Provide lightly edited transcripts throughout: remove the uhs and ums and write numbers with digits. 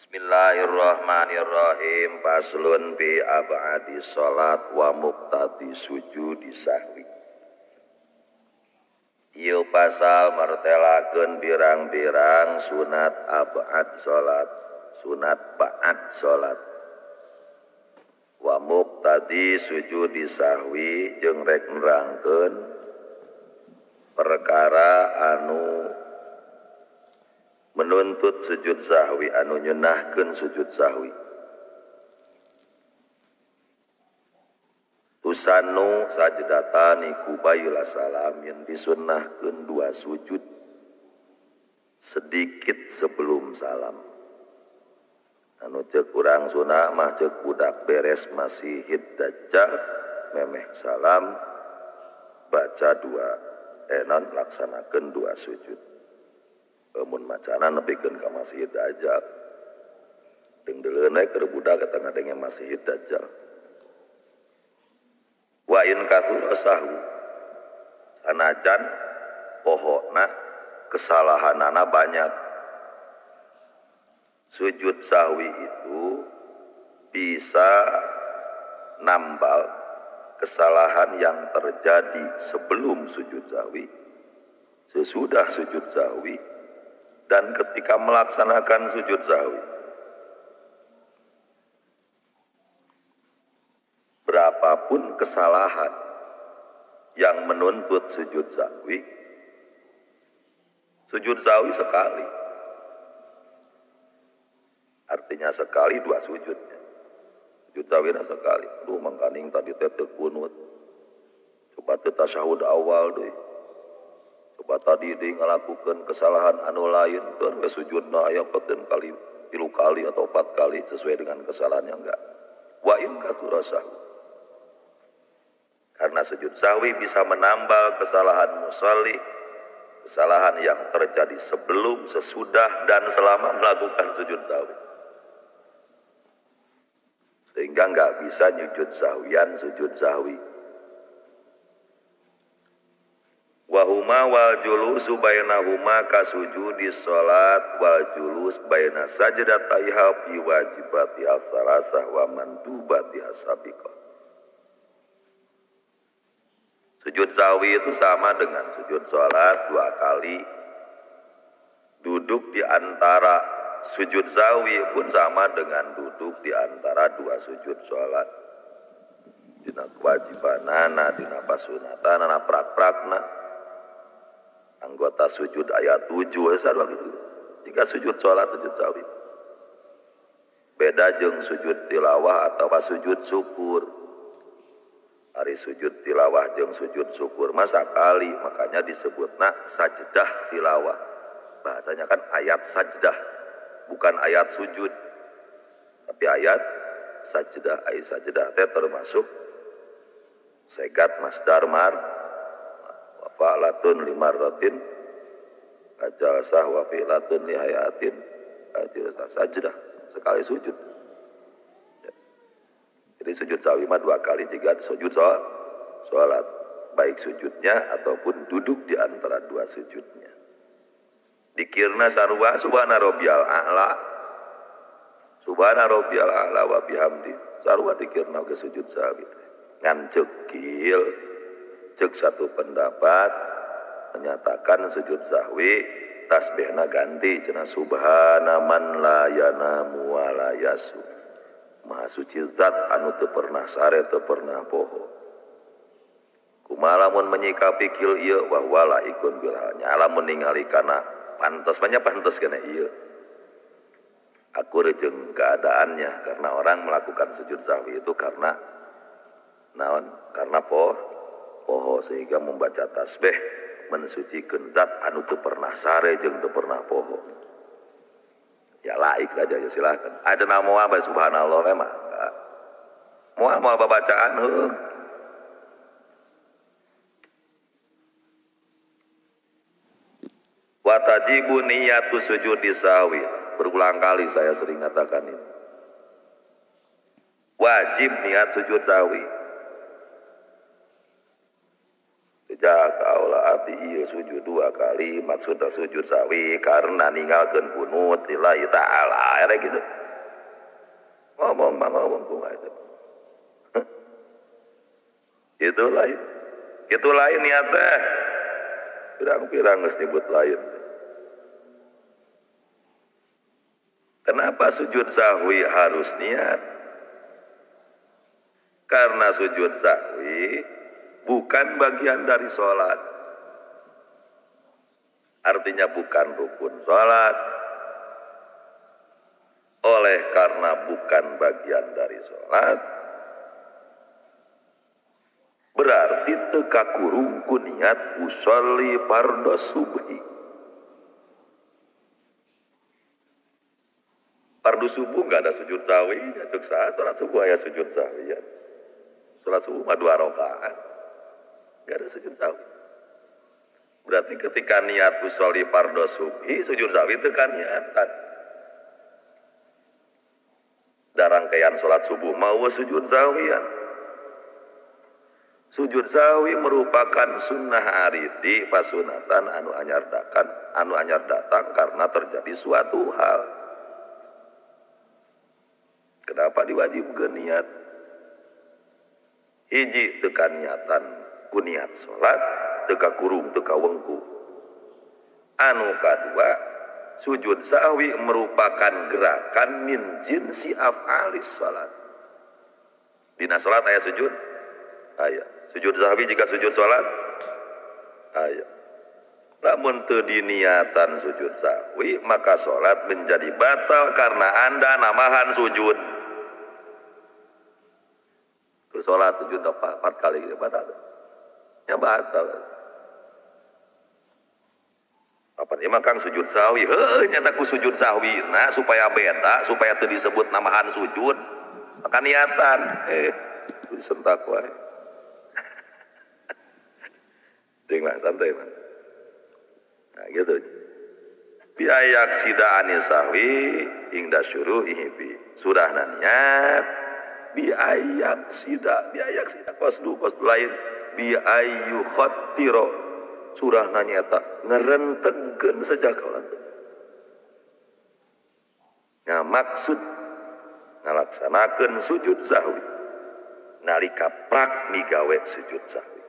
Bismillahirrahmanirrahim. Faslun bi ab'adi salat wa muqtadi sujudi sahwi. Ieu pasal martelakeun pirang-pirang sunat ab'ad salat, sunat ba'ad salat. Wa muqtadi sujudi sahwi jeung rek nerangkeun perkara anu menuntut sujud sahwi, anu nyeunahkeun sujud sahwi. Tusanu sajdatani kubayla salam, yang disunnahkeun dua sujud sedikit sebelum salam. Anu ceuk urang sunah mah ceuk budak beres masihid dajjal memeh salam baca dua enan laksanakeun dua sujud. Mun macana nepikeun ka Masihid Dajjal. Dengdeleun we keur budak eta ngadenge Masihid Dajjal. Wa in katsura sahwu, sanajan pohona kesalahanana banyak. Sujud sahwi itu bisa nambal kesalahan yang terjadi sebelum sujud sahwi, sesudah sujud sahwi, dan ketika melaksanakan sujud sahwi. Berapapun kesalahan yang menuntut sujud sahwi, sujud sahwi sekali. Artinya sekali dua sujudnya. Sujud sahwina sekali. Duh mangkaning tadi teh teu kunut. Coba teu tasyahud awal deui. Coba tadi deui ngalakukeun kesalahan anu lain, keur we sujudna aya peuteun kali 3 kali atau 4 kali sesuai dengan kesalahannya enggak. Wa in katsura sahwi. Karena sujud sahwi bisa menambal kesalahan musalli, kesalahan yang terjadi sebelum, sesudah, dan selama melakukan sujud sahwi. Sehingga enggak bisa nyujud sahwian sujud sahwi. Wahuma wal julusu bainahuma kasujudi salat wal julus baina sajdataiha fi wajibati as-salasah wa mandubati as-sabiqah. Sujud sahwi itu sama dengan sujud salat dua kali. Duduk di antara sujud sahwi pun sama dengan duduk di antara dua sujud salat. Dina kewajibanana, dina pasunatanana, prak-prakna. Anggota sujud ayat 7 sarua gitu. Jika sujud sholat, sujud sahwi. Beda jeung sujud tilawah atau sujud syukur. Ari sujud tilawah jeung sujud syukur mah sakali, makanya disebutna sajdah tilawah. Bahasanya kan ayat sajdah, bukan ayat sujud. Tapi ayat sajdah, ayat sajdah teh termasuk segat masdar mar. Fa'latun limarratin ajalsah wa fi'latun lihayatin ajalsah sajdah sekali sujud. Jadi sujud sahwi mah dua kali tiga sujud sholat, baik sujudnya ataupun duduk di antara dua sujudnya. Dikirna sarua subhana rabbiyal a'la, subhana rabbiyal a'la wa bihamdi, sarua dikirna ke sujud sahwi. Ngan cekil cek satu pendapat menyatakan sujud sahwi tasbihna ganti cenah subhana man la yanamu wa la yasu, maha suci zat anu teu pernah sare teu pernah poho. Kumaha lamun menyikapi kil ieu wa wala ikun bil halnya, lamun ningali kana pantes banyak pantes kana ieu akur jeung keadaannya, karena orang melakukan sujud sahwi itu karena naon, karena poho, sehingga membaca tasbih mensucikan zat anu teu pernah sare jeung teu pernah poho. Ya laik saja ya silahkan. Aja moal bae subhanallah memang. Moal moal babacaan heuh. Wa tajibu niyatu sujudi sahwi. Berulang kali saya sering katakan ini. Wajib niat sujud sahwi. Sejak kaula abdi ieu sujud dua kali maksudna sujud sahwi karena ninggalkeun kunut lillahi ta'ala era gitu. Ngomong mah ngomong kumaha itu. Itu lain. Itu lain niat teh. Pirang-pirang geus nyebut lain. Kenapa sujud sahwi harus niat? Karena sujud sahwi bukan bagian dari sholat. Artinya bukan rukun sholat. Oleh karena bukan bagian dari sholat, berarti teu kakurung ku niat usolli fardhu subhi. Fardu subuh nggak ada sujud sahwi, cek saha sholat subuh aya sujud sahwi ya. Sholat subuh mah 2 rakaat, nggak ada sujud sahwi. Berarti ketika niat usolli fardhu subhi, sujud sahwi itu kan niatan. Darangkaian sholat subuh mau sujud sahwian. Sujud sahwi merupakan sunnah aridi pasunatan anu anyar datang, anu anyar datang karena terjadi suatu hal. Kenapa diwajibkan niat? Hiji teka niatan ku niat sholat, teka kurung, teka wengku. Anu kadua, sujud sahwi merupakan gerakan min jinsi af'alis sholat. Dina sholat aya sujud? Aya. Sujud sahwi jika sujud sholat? Aya. Lamun teu diniatan sujud sahwi, maka sholat menjadi batal karena Anda namahan sujud. Terus sholat sujud 4 kali batal. Ya batal. Apa ieu mah Kang sujud sahwi? Heuh nyata ku sujud sahwi nah supaya beda, supaya teu disebut namahan sujud. Maka niatan disentak wae. Ting lah santai mah. Nah gitu. Biayak sida anil sahwi ingda syuru'ihi bi. Sudah niat biayak sida kosdu lain biayu khattiro surah nanyata ngerentegkeun sejak kaula. Nah maksud ngalaksanakeun sujud sahwi nalika prak migawe sujud sahwi.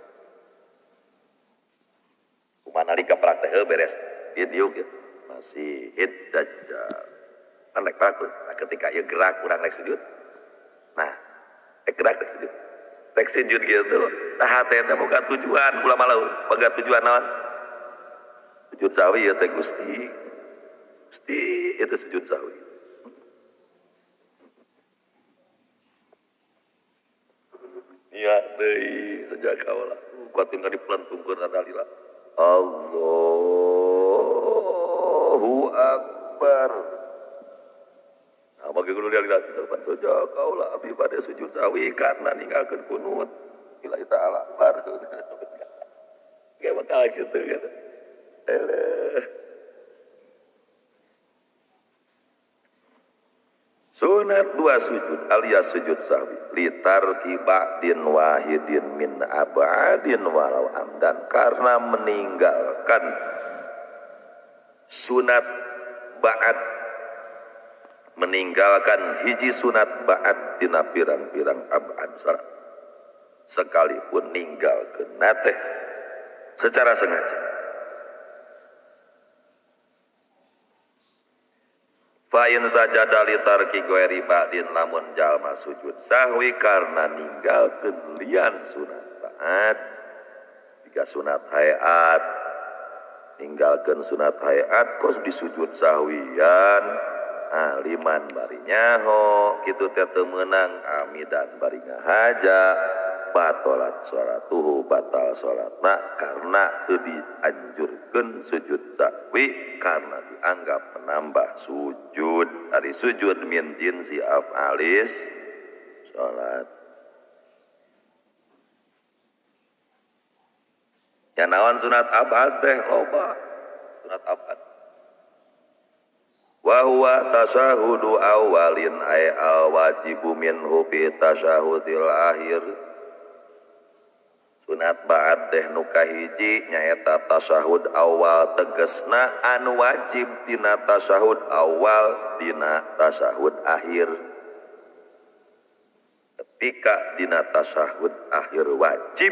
Kumaha nalika prak teh beres ieu diuk ya masih dajjal. Kan rek prak nah, ketika ieu gerak urang rek sujud. Nah, gerak rek sujud. Rek sujud gitu, tah hate teh boga tujuan ulama laut, boga tujuan naon? Sujud sahwi ya teh Gusti. Gusti itu sujud sahwi. Niat deui sejak kaula kuatin ka dipelentungkeun dalila. Allahu Akbar. Nah, bagi kudu lihat itu pan sejak kaula abdi bade sujud sahwi karena ninggalkeun kunut. Lillahi ta'ala bar. Kayak bakal gitu gitu. Eleh. Sunat 2 sujud alias sujud sahwi litarki ba'din wahidin min abadin walau amdan, karena meninggalkan sunat ba'ad, meninggalkan hiji sunat ba'ad tina pirang-pirang abad salat sekalipun ninggalkeun teh secara sengaja. Fa'in sajada litarki ghairi ba'din, lamun jalma sujud sahwi karena ninggalkeun lian sunat ba'ad, tiga sunat hayat, ninggalkeun sunat hayat kos disujud sahwian aliman bari nyaho kitu teh teu meunang amidan bari ngahaja batalat sholatuhu, batal sholatna karena teu dianjurkeun sujud sahwi karena dianggap menambah sujud dari sujud min jinsi af'alis sholat. Ya naon sunat abad teh loba sunat abad. Wa huwa tasyahudu awalin ay al wajibu minhu fi tasyahudil akhir. Sunat ba'ad teh nu kahiji nyaeta tasyahud awal tegesna anu wajib dina tasyahud awal dina tasyahud akhir. Ketika dina tasyahud akhir wajib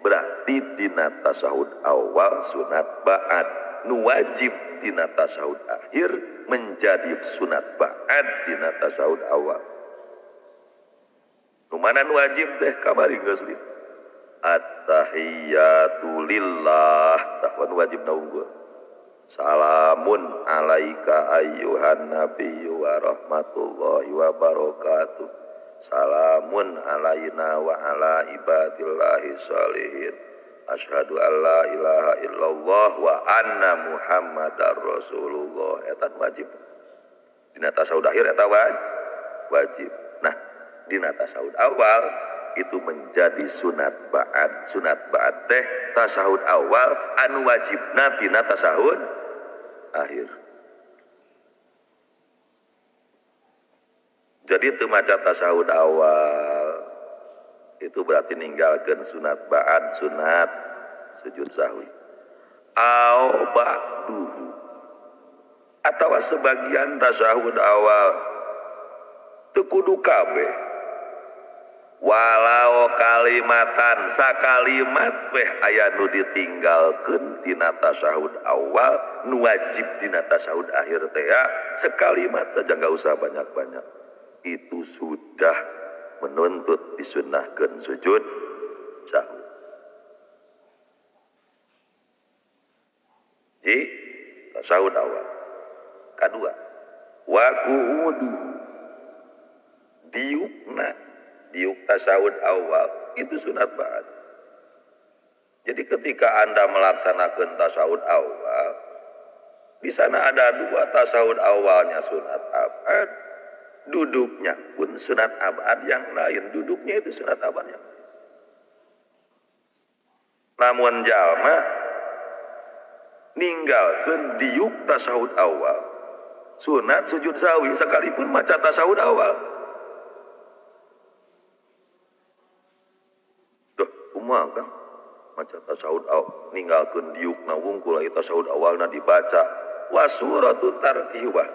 berarti dina tasyahud awal sunat ba'ad. Nu wajib dina tasyahud akhir menjadi sunat ba'ad dina tasyahud awal. Nu mana nu wajib teh kamari geus lieu. At-tahiyyatu lillah tahwan wajib na unggul. Salamun alaika ayyuhan nabiyyu wa rahmatullahi wa barakatuh. Salamun alaina wa ala ibadillahi sholihin. Asyhadu an la ilaha illallah wa anna muhammadar rasulullah. Eta wajib. Dina tasyahud akhir eta wajib. Nah, dina tasyahud awal itu menjadi sunat ba'ad. Sunat ba'ad teh tasyahud awal anu wajibna tina tasyahud akhir. Jadi teu maca tasyahud awal itu berarti ninggalkeun sunat ba'ad, sunat sujud sahwi. Au ba'duhu atawa sebagian tasyahud awal teu kudu kabeh. Walau kalimatan sakalimat weh aya nu ditinggalkeun tina tasyahud awal nu wajib dina tasyahud akhir teh ya, sekalimat saja nggak usah banyak-banyak. Itu sudah menuntut disunnahkeun sujud sahwi. Jadi tasyahud awal. Kadua wa qu'uduhu diukna diuk tasyahud awal itu sunat ba'ad. Jadi ketika Anda melaksanakan tasyahud awal, di sana ada dua tasyahud awalnya sunat abad, duduknya pun sunat abad yang lain, duduknya itu sunat abad yang lain. Namun jalma ninggalkeun diuk tasyahud awal, sunat sujud sahwi sekalipun maca tasyahud awal. Kan maca tasyahud awal ninggalkeun diukna wungkul ieu tasyahud awalna dibaca wa suratu tartibah.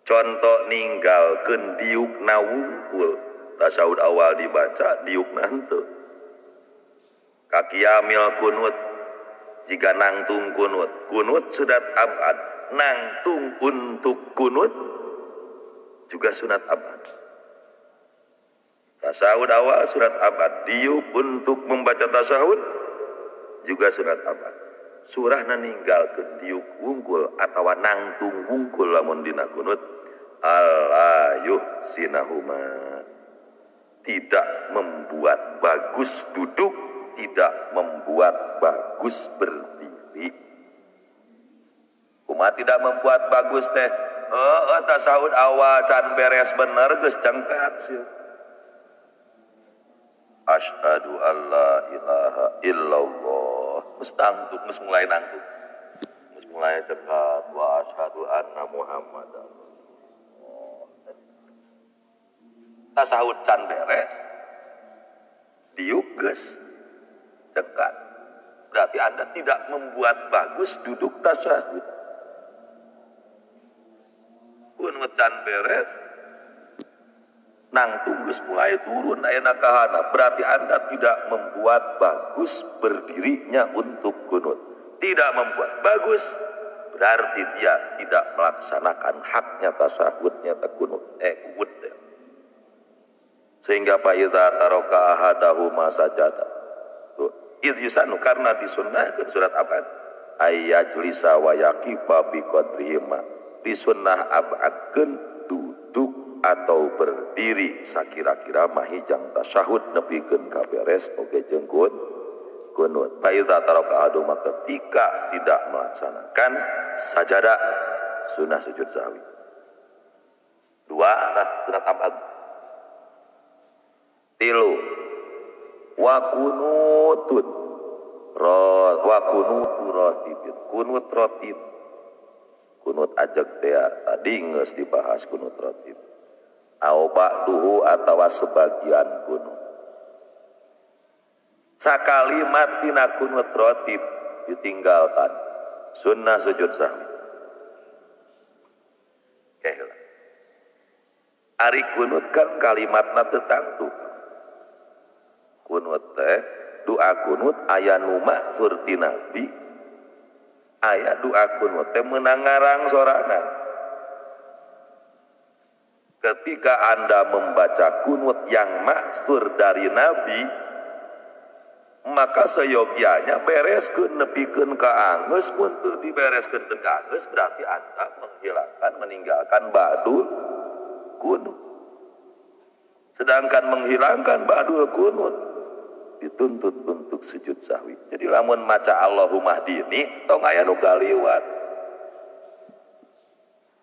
Contoh ninggalkeun diukna wungkul tasyahud awal dibaca diukna henteu. Kakiyamil kunut jika nangtung kunut, kunut sunat abad, nangtung untuk kunut juga sunat abad. Tasyahud awal sunat abad, diuk untuk membaca tasyahud juga sunat abad. Surahna ninggalkeun diuk wungkul atawa nangtung wungkul lamun dina kunut alla yuhsinahuma, tidak membuat bagus duduk, tidak membuat bagus berdiri. Kumaha tidak membuat bagus teh? Heeh, tasyahud awal can beres bener geus cengkat sih. Asyhadu alla ilaha illallah. Geus tangtuk, geus mulai nangtuk. Geus mulai cengkat wa asyhadu anna Muhammadar rasulullah. Tasyahud can beres. Diuk geus cengkat. Berarti Anda tidak membuat bagus duduk tasyahud. Kunut can beres. Nangtung geus mulai turun ayeuna kahana, berarti Anda tidak membuat bagus berdirinya untuk kunut. Tidak membuat bagus berarti dia tidak melaksanakan haknya tasyahudnya kunut kunut. Sehingga fa idza taraka ahadahuma sajada. Tuh, idz yusanu karena disunnahkeun surat abad ayyajlisa wa yaqifa bi qadrihima. Disunnah abadkeun duduk atau berdiri sakira-kira mahijang tasyahud nepikeun ka beres oge jeung kunut. Fa idza taraka ahaduma ketika tidak melaksanakan sajadah sunnah sujud sahwi. Dua nah sunat abad. Tilu wa kunutun wa kunutu ratibin, kunut ratib. Kunut ajeg teh tadi geus dibahas kunut ratib. Au ba'duhu atawa sebagian kunut. Sakalimat tina kunut rotib ditinggalkan, sunnah sujud sahwi. Keheula. Ari kunut kan kalimatna teu tangtu. Kunut teh doa kunut aya nu maksur ti Nabi, aya doa kunut teh meunang ngarang sorangan. Ketika Anda membaca kunut yang maksur dari Nabi, maka seyogianya bereskeun nepikeun ka anggeus. Mun teu dibereskeun ka anggeus berarti Anda menghilangkan, meninggalkan ba'dul kunut. Sedangkan menghilangkan ba'dul kunut dituntut untuk sujud sahwi. Jadi lamun maca Allahumma hdini tong aya nu kaliwat.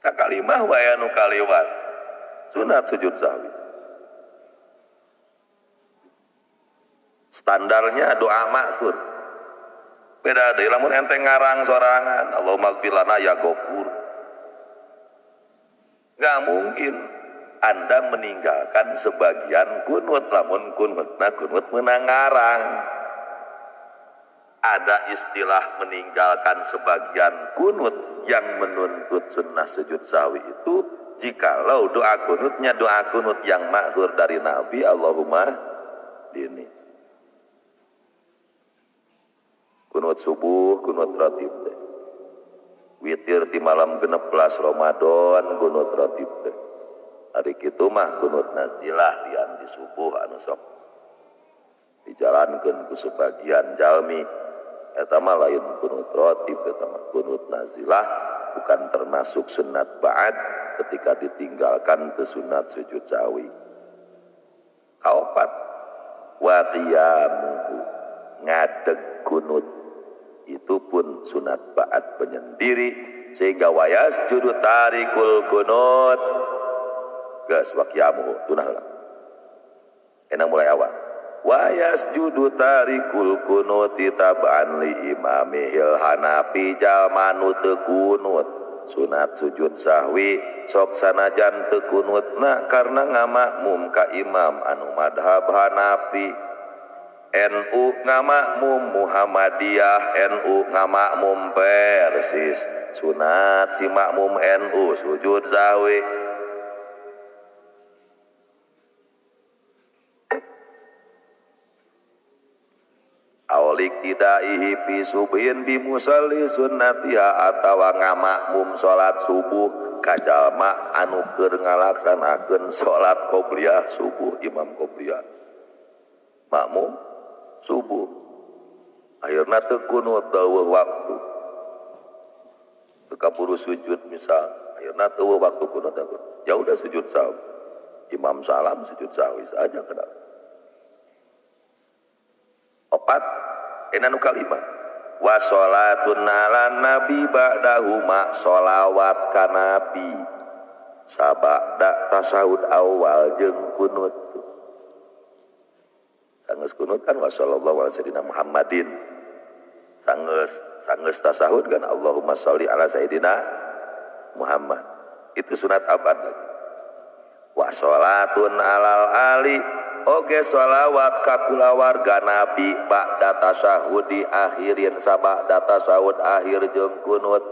Sakalimah wae anu kaliwat. Sunat sujud sahwi. Standarnya doa maksur. Beda deui lamun ente ngarang sorangan Allahumma ighfir lana ya Ghafur. Enggak mungkin Anda meninggalkan sebagian kunut lamun kunutna kunut meunang ngarang. Ada istilah meninggalkan sebagian kunut yang menuntut sunnah sujud sahwi itu jikalau doa kunutnya doa kunut yang maksur dari Nabi Allahumma dini. Kunut subuh, kunut ratib teh. Witir di malam 16 Ramadan kunut ratib teh. Ari kitu mah kunut nazilah lian di subuh anu sok dijalankeun ku sebagian jalmi. Eta mah lain kunut ratib, eta mah kunut nazilah, bukan termasuk sunat ba'd ketika ditinggalkan ke sunat sujud sahwi. Kaopat wa qiyamuhu, ngadeg kunut itu pun sunat ba'd penyendiri, sehingga wayasjudu tarikul kunut. Gas wa qiyamuhu tunah lah. Enak mulai awal. Wayasjudu tarikul kunuti tab'an li imamihil hanafi, jalma nu teu kunut sunat sujud sahwi sok sanajan teu kunutna karena ngamakmum ka imam anu madhab Hanafi. NU ngamakmum Muhammadiyah, NU ngamakmum Persis, sunat si makmum NU sujud sahwi. Aulik tidaihi fi subhin bi musalli sunnatiha, atawa ngamakmum salat subuh ka jalma anu keur ngalaksanakeun salat qobliyah subuh, imam qobliyah makmum subuh akhirna teu kunut dawuh waktu teu kaburu sujud misal, akhirna teu waktu kunut, ya udah sujud sahwi, imam salam sujud sahwi saja kenapa. Opat ena nu kalima wa sholatun ala nabi ba'dahuma, sholawat ka nabi sabada tasawud awal jeung kunut. Sanggeus kunut kan wa sallallahu ala sayyidina Muhammadin, sanggeus tasahud kan Allahumma sholli ala sayyidina Muhammad. Itu sunat abad lagi. Wa sholatun alal ali, oge sholawat ka kulawarga nabi ba'da tasyahudi akhirin, sabada tasyahud akhir jeung kunut.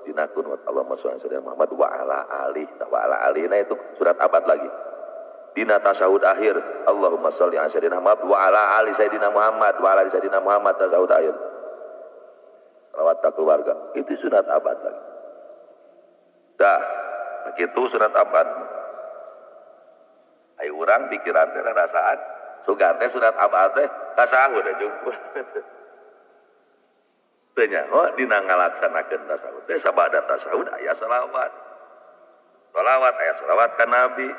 Dina kunut Allahumma sholli ala sayyidina Muhammad wa ala ali, wa ala ali. Nah itu surat abad lagi. Dina tasyahud akhir Allahumma sholli ala sayyidina Muhammad wa ala ali sayyidina Muhammad wa ala ali sayyidina Muhammad, tasyahud akhir. Sholawat ka keluarga itu sunat abad lagi. Dah, begitu sunat abad. Ayo urang pikiran teh rasaan sugan teh sunat abad teh tasahud aja. Teu nyaho dina ngalaksanakeun tasahud teh sabada tasahud aya sholawat. Sholawat aya sholawat ka nabi,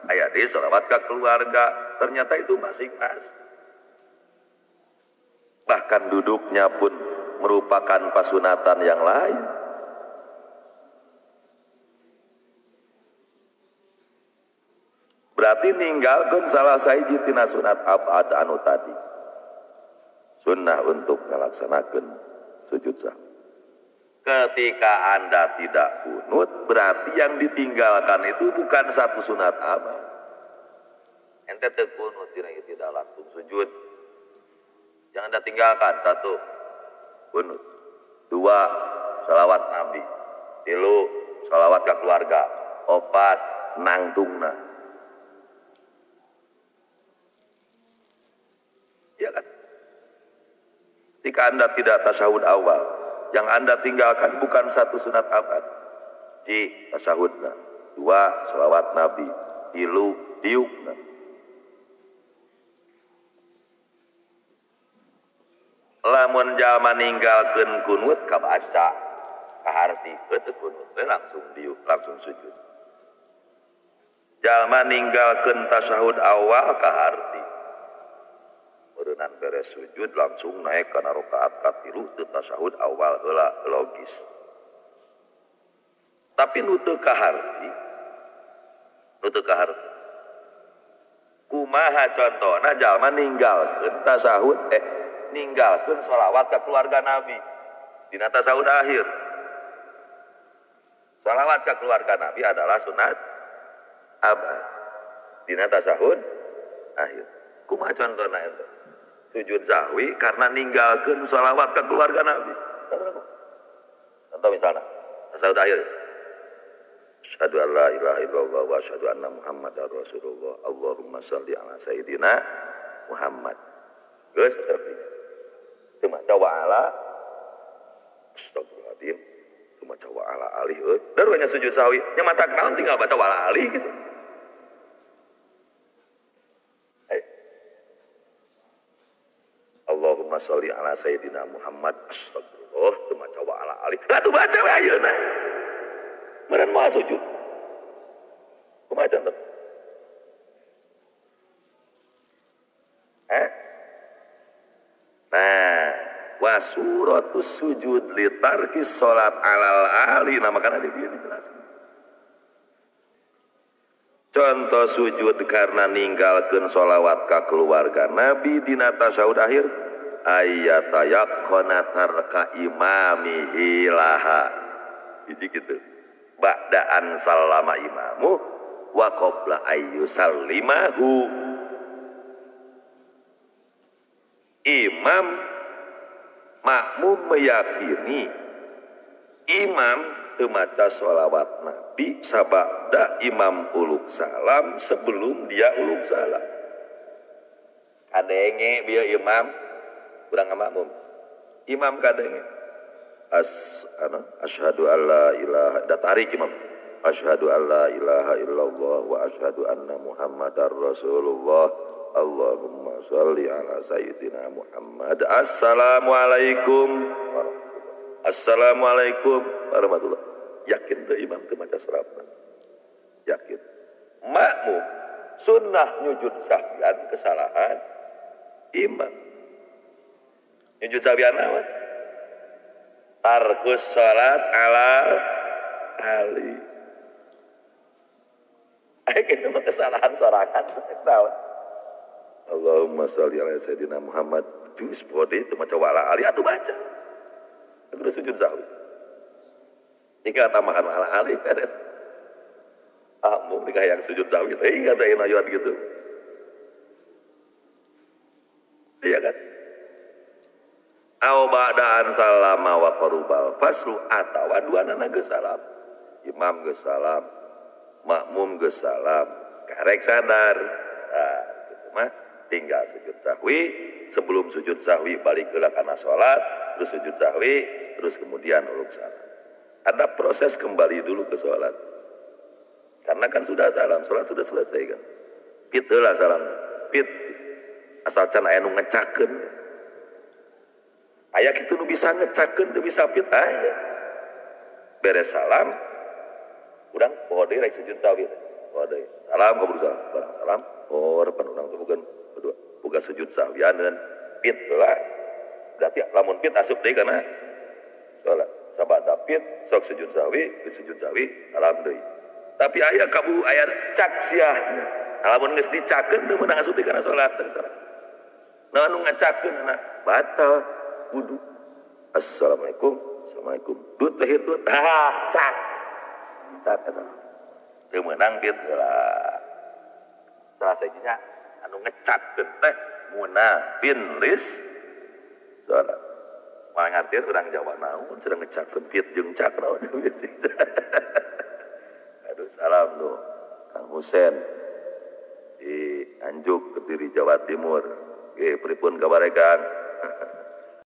aya deui sholawat ka keluarga. Ternyata itu masing-masing. Bahkan duduknya pun merupakan pasunatan yang lain. Berarti ninggalkeun salah sahiji tina sunat abad anu tadi. Sunnah untuk ngalaksanakeun sujud sahwi. Ketika Anda tidak kunut, berarti yang ditinggalkan itu bukan satu sunat abad. Ente teu kunut dina tidak langsung sujud. Yang Anda tinggalkan satu, kunut. Dua, salawat Nabi. Tilu, salawat ke keluarga. Opat, nangtungna. Ya kan? Jika Anda tidak tasyahud awal, yang Anda tinggalkan bukan satu sunat abad. Ci, tasyahudna. Dua, salawat Nabi. Tilu, diukna. Lamun jalma ninggalkeun kunut kabaca kaharti teu kunut we langsung diuk, langsung sujud. Jalma ninggalkeun tasyahud awal kaharti. Meureunnan beres sujud langsung naik kana rakaat katilu teu tasyahud awal heula logis. Tapi nu teu kaharti, nu teu kaharti. Kumaha contona jalma ninggalkeun tasyahud ninggalkeun sholawat ke keluarga Nabi dina tasyahud akhir. Sholawat ke keluarga Nabi adalah sunat abad dina tasyahud akhir. Kumaha contona eta? Sujud sahwi karena ninggalkeun sholawat ke keluarga Nabi. Contoh misalnya tasyahud akhir. Asyhadu an la ilaha illallah wa asyhadu anna Muhammadar Rasulullah. Allahumma shalli ala sayyidina Muhammad. Geus saperti teu maca wa ala astagfirullahaladzim, teu maca wa ala alih euy. Darunya sujud sahwi nya matak naon tinggal baca wa ala alih gitu. Hey. Allahumma sholli ala sayyidina Muhammad. Astagfirullah, teu maca wa ala alih. Lah tuh baca we ayeuna. Meureun moal sujud. Kumaha contoh? Nah, wasuratus sujud litarkis sholat alal ali. Nah, makanya dia dijelaskan. Contoh sujud karena ninggalkeun sholawat ka keluarga Nabi dina tasyahud akhir ayatayaqqana tarka imamihi laha. Jadi gitu. Ba'daan sallama imamu wa qabla ayyusallimahu. Imam makmum meyakini imam teu maca sholawat Nabi sabada imam uluk salam sebelum dia uluk salam. Kadenge bieu imam urang makmum. Imam kadenge asyhadu alla ilaha da tarik imam. Asyhadu alla ilaha illallah wa asyhadu anna Muhammadar Rasulullah. Allahumma sholli ala sayyidina Muhammad. Assalamualaikum. Assalamualaikum warahmatullahi. Yakin teu imam teu maca selawat? Yakin. Makmum sunnah nyujud sahwian kesalahan imam. Nyujud sahwian naon? Tarkus salat ala ali. Itu mah kesalahan sorangan terus naon? Allahumma sholli ala sayyidina Muhammad. Terus bode itu maca wala ali atuh baca. Terus sujud sahwi. Tinggal tambahan ala ali beres. Ah, mau nikah yang sujud sahwi teh ingat aya nayuan gitu. Iya kan? Au ba'daan salama wa qarubal faslu atawa duanana geus salam. Imam geus salam, makmum geus salam, karek sadar. Nah, gitu mah tinggal sujud sahwi, sebelum sujud sahwi balik heula kana salat, terus sujud sahwi, terus kemudian uluk salam. Ada proses kembali dulu ke salat. Karena kan sudah salam, salat sudah selesai kan. Pit heula salam. Pit. Asal can aya nu ngecakeun. Aya kitu nu bisa ngecakeun teu bisa pit aya. Beres salam, urang poho deui rek sujud sahwi. Poho deui. Salam kabur salam, barang salam, oh repan urang teh bukan berdua. Boga sujud sahwianeun pit heula. Berarti lamun pit asup deui kana salat. Sabada pit sok sujud sahwi, sujud sahwi salam deui. Tapi aya kabu aya cak siah. Lamun geus dicakeun teu meunang asup deui kana salat. Nah nu ngacakeun na batal wudu. Assalamualaikum, assalamualaikum. Dut lahir dut. Ah, cak. Cak eta. Teu meunang pit heula. Salah sajinya anu ngecakeun teh munafin lis Salat. Malah ngartian urang Jawa naon cenah ngecakkeun pit jeung cak naon. Aduh salam tuh Kang Husen di Anjuk Kediri Jawa Timur. Nggih pripun kabare Kang?